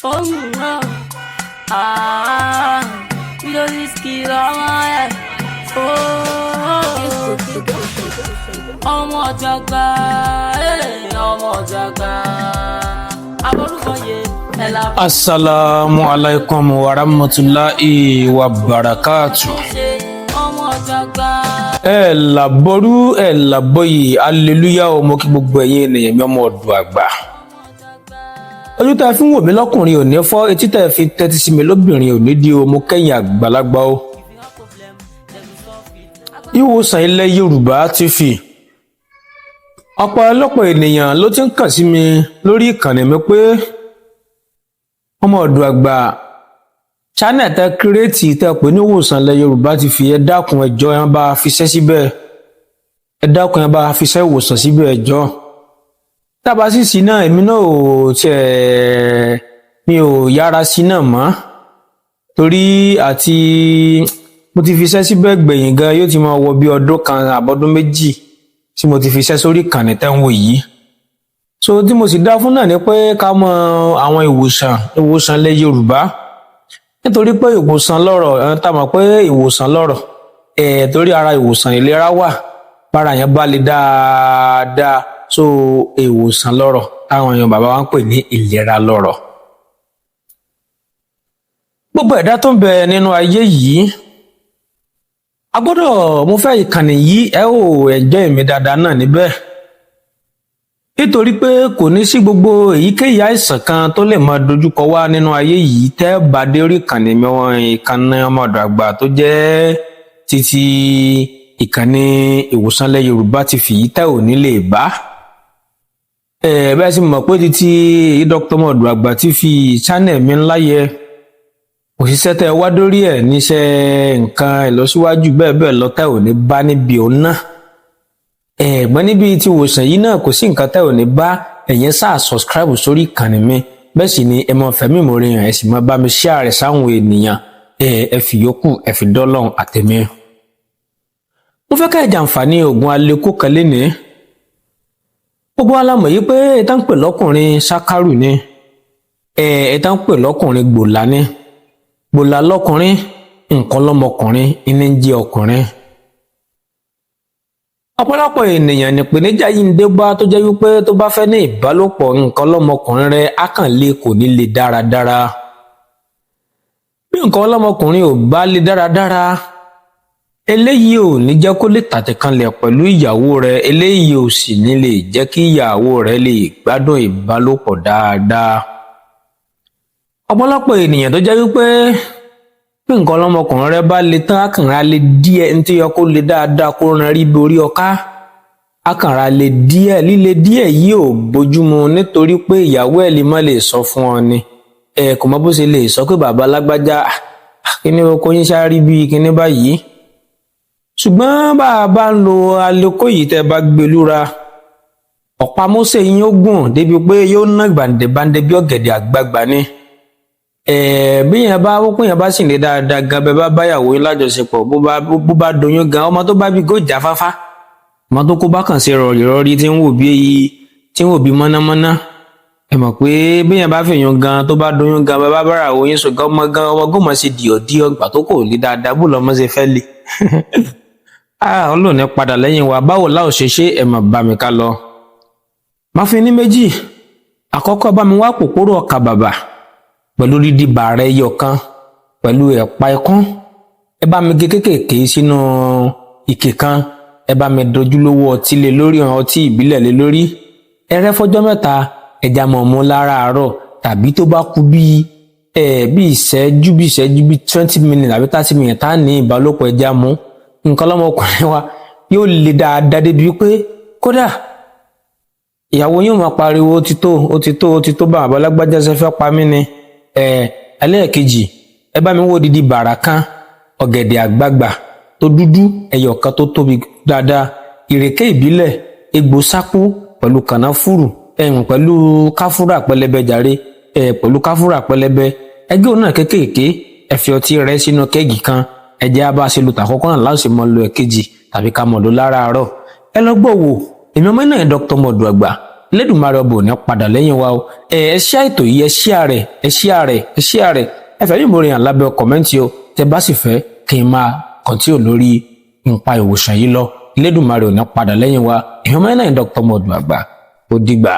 Oh, no. Ah, we don't risky lọ́wọ́ ẹ̀. Oh, ọmọ jàgbá, ọmọ jàgbá. Aborúkọyè ẹ̀ la Asalaamu alaykum wa rahmatulahi wa barakatu. ṣe ọmọ jàgbá. Ẹ làbọrú, ẹ làbọyè, aleluya o. Mo kí gbogbo ẹ̀yin ènìyàn mi, ọmọ ọ̀dọ̀ àgbà. Ojú tá a fi ń wò mí lọ́kùnrin ò ní fọ́, etí tá a fi tẹ́tí sí mi lóbìnrin ò ní di o. Mo kẹ́yìn àgbàlagbà o. Ìwòsàn Ilẹ̀ Yorùbá TV, ọ̀pọ̀lọpọ̀ ènìyàn ló ti ń kàn sí mi lórí ìkànnì mi pé, ọmọ ọ̀dọ̀ àgbà, channel tẹ create, tẹ pé ní Ìwòsàn Ilẹ̀ Yorùbá TV, ẹ dákun, ẹjọ́, ẹ bá fiṣẹ́ síbẹ̀. Ẹ dákun, ẹ bá fiṣẹ́ ìwòsàn síbẹ̀, ẹjọ́. Tábà sì sí náà, èmi náà ò tiẹ̀, mi ò yára sí náà mọ́, torí àti mo ti fiṣẹ́ síbẹ̀ gbẹ̀yìn gan, yóò ti máa wọ bí ọdún 1 àbọ̀dún 2 tí mo ti fiṣẹ́ sórí ìkànnì tẹ́ ń wò yìí. So tí mo sì dá fún náà ni pé ká mọ àwọn ìwòsàn ilẹ̀ Yorùbá, nítorí pé ìwòsàn lọ́rọ̀ ẹ̀, tá a mọ̀ pé ìwòsàn lọ́rọ̀ ẹ̀, torí ara ìwòsàn ìlera wà, bára yẹn bá le dáadáa. So ìwòsàn lọ́rọ̀ táwọn èèyàn bàbá wa ń pè ní ìlera lọ́rọ̀. Gbogbo ẹ̀dá tó ń bẹ nínú ayé yìí, a gbọ́dọ̀, mo fẹ́ ìkànnì yìí, ẹ ò ẹ̀jọ́ èmi dáadáa náà níbẹ̀, nítorí pé kò ní sí gbogbo èyíkéyìí àìsàn kan tó lè máa dojúkọ wá nínú ayé yìí tẹ́ bá dé orí ìkànnì mi wọn, ìkànnì ọmọ ọ̀dọ̀ àgbà tó jẹ́ títí ìkànnì Ìwòsàn Ilẹ̀ Yorùbá TV yìí, tẹ́ ò ní lè bá ẹ. Bẹ́ẹ̀ sì mọ̀ pé títí Dr. Ọmọọ̀dọ̀ Àgbà TV channel mi ńlá yẹ, òṣìṣẹ́ tẹ́ wá dórí ẹ̀ níṣẹ́ nǹkan ìlọsíwájú bẹ́ẹ̀ bẹ́ẹ̀ lọ, tẹ́ ò ní bá níbi òun náà. Ẹ̀gbọ́n, níbi tí ìwòsàn yìí náà, kò sí nǹkan tẹ́ ò ní bá. Ẹ̀yẹn sáà subscribe sórí ìkànnì mi, bẹ́ẹ̀ sì ni ẹ máa fẹ̀mí ìmoore hàn, ẹ sì máa bá mi share rẹ̀ sáwọn ènìyàn. Ẹ fi yòókù, ẹ fi dọ́lọ́run àtẹ̀mí. Mo fẹ́ ká ẹ jàǹfààní oògùn alẹ́kó kan lénìí. Gbogbo wa la mọ̀ yìí pé ẹ̀ta ń pè lọ́kùnrin ṣákárù ni, ẹ̀ta ń pè lọ́kùnrin gbòòlà ni, gbòòlà lọ́kùnrin, nǹkan lọ́mọkùnrin iní ń jẹ́ ọkùnrin. Ọ̀pọ̀lọpọ̀ ènìyàn nípèníjà yìí ń dé bá, tó jẹ́ wípé tó bá fẹ́ ní ìbálòpọ̀, nǹkan lọ́mọkùnrin rẹ̀ á kàn lè kò ní le dáradára. Bí nǹkan ọlọ́mọkùnrin ò bá le dáradára, eléyìí ò ní jẹ́ kó lè tàtẹ̀kanlẹ̀ pẹ̀lú ìyàwó rẹ̀. Eléyìí ò sì ní lè jẹ́ kí ìyàwó rẹ̀ lè gbádùn ìbálòpọ̀ dáadáa. Ọ̀pọ̀lọpọ̀ ènìyàn tó jẹ́ wípé bí nǹkan ọlọ́mọkùnrin rẹ̀ bá le tán, á kàn ra le díẹ̀, ní tí yẹ kó le dáadáa, kó ran rí borí ọká, á kàn ra le díẹ̀. Líle díẹ̀ yìí ò bójúmu, nítorí pé ìyàwó ẹ̀ lè má lè sọ fún ọ ni ẹ kò mọ bó ṣe lè sọ pé, "Bàbá lágbájá, kíní oko yín ṣáà rí bíi kíní báyìí?" Ṣùgbọ́n bá a bá ń lo aleko yìí, tẹ́ bá gbé lúra, ọ̀pá mọ́sẹ̀ yín ó gùn débi pé yóò ná gbàǹdẹ̀gbàǹdẹ̀ bí ọ̀gẹ̀dẹ̀ àgbagbà ni. Bí yẹn bá wọ́pọ̀, yẹn bá sì lè dáadáa gan, bẹ́ẹ̀ bá báyàwó yín lájọṣepọ̀, bó bá doyún gan, ọmọ tó bá bí gò já fáfá. Ọmọ tó kó bá kàn ṣe rọ̀rì rọ̀rí, tí ń wò bí mọ́námọ́ná. Ẹ mọ̀ pé bí yẹn bá fèèyàn gan, tó bá doyún gan, bẹ́ẹ̀ bá bára òyìn sùn gan, ọmọ gan, ọmọ gómọ̀ ṣe dìọ̀ díọ̀ gbà tó kò lè dáadáa, bó lọ́mọ ṣe fẹ́ le. Ọlọ́run ní padà lẹ́yìn wa. Báwo láò ṣe ṣe? Ẹ̀ mọ̀ bá mi ká lọ. Máa fi ní méjì. Àkọ́kọ́, bá mi wá pòpòrò ọkà bàbà pẹ̀lú dídí bàrẹ̀ ẹyọ kan pẹ̀lú ẹ̀pà ẹ̀kún. Ẹ bá mi gé kéékèèké sínú ike kan. Ẹ bá mi dojúlówó ọtí lé lórí, ọtí ìbílẹ̀ lé lórí. Ẹ rẹ́ fọ́jọ́ 3. Ẹja mọ̀ mú láràárọ̀, tàbí tó bá kú bí ìṣẹ́jú bí 20 minutes àbí 30 minutes tá a ní ìbálòpọ̀, ẹja mú. Nǹkan lọ́mọkùnrin wa yóò le dáadáa débi wípé kódà ìyàwó yóò máa pariwo, "Ó ti tó, ó ti tó, ó ti tó, bàbá alágbájá, ṣe fẹ́ pa mí ni?" Ẹlẹ́ẹ̀kejì, ẹ bá mi wó odidi bàrà kan, ọ̀gẹ̀dẹ̀ àgbagbà tó dúdú ẹyọ kan tó tóbi dáadáa, ìrèké ìbílẹ̀, egbò sápó pẹ̀lú kànáfùrù, ẹ̀hún, pẹ̀lú káfúrà pẹlẹbẹ jàre, ẹ̀ pẹ̀lú káfúrà pẹlẹbẹ. Ẹgbẹ́ òun náà kéékèèké, ẹ fi ọtí rẹ̀ sínú kẹ́ẹ̀gì kan. Ẹ jẹ́ á bá ṣe lu tàkọ́kọ́ náà láti mọ lo ẹ̀kejì, tàbí ká mọ̀ ló láràárọ̀. Ẹ lọ gbọ́ wò. Èmi ọmọ náà, Dr. Mọ̀dù Àgbà. Elédùmarè ọbọ ò ní padà lẹ́yìn wa o. Ẹ ṣí àìtò yìí, ẹ share rẹ̀, ẹ share rẹ̀, ẹ share rẹ̀. Ẹ fẹ́ yìnbọn rìn lábẹ́ comment o. Tẹ bá sì fẹ́ kí n máa continue lórí nípa ìwòsàn yìí lọ, Elédùmarè ò ní padà lẹ́yìn wa. Èèyàn mẹ́rin náà, Dr. Mọ̀dù Àgbà, ó dìgbà.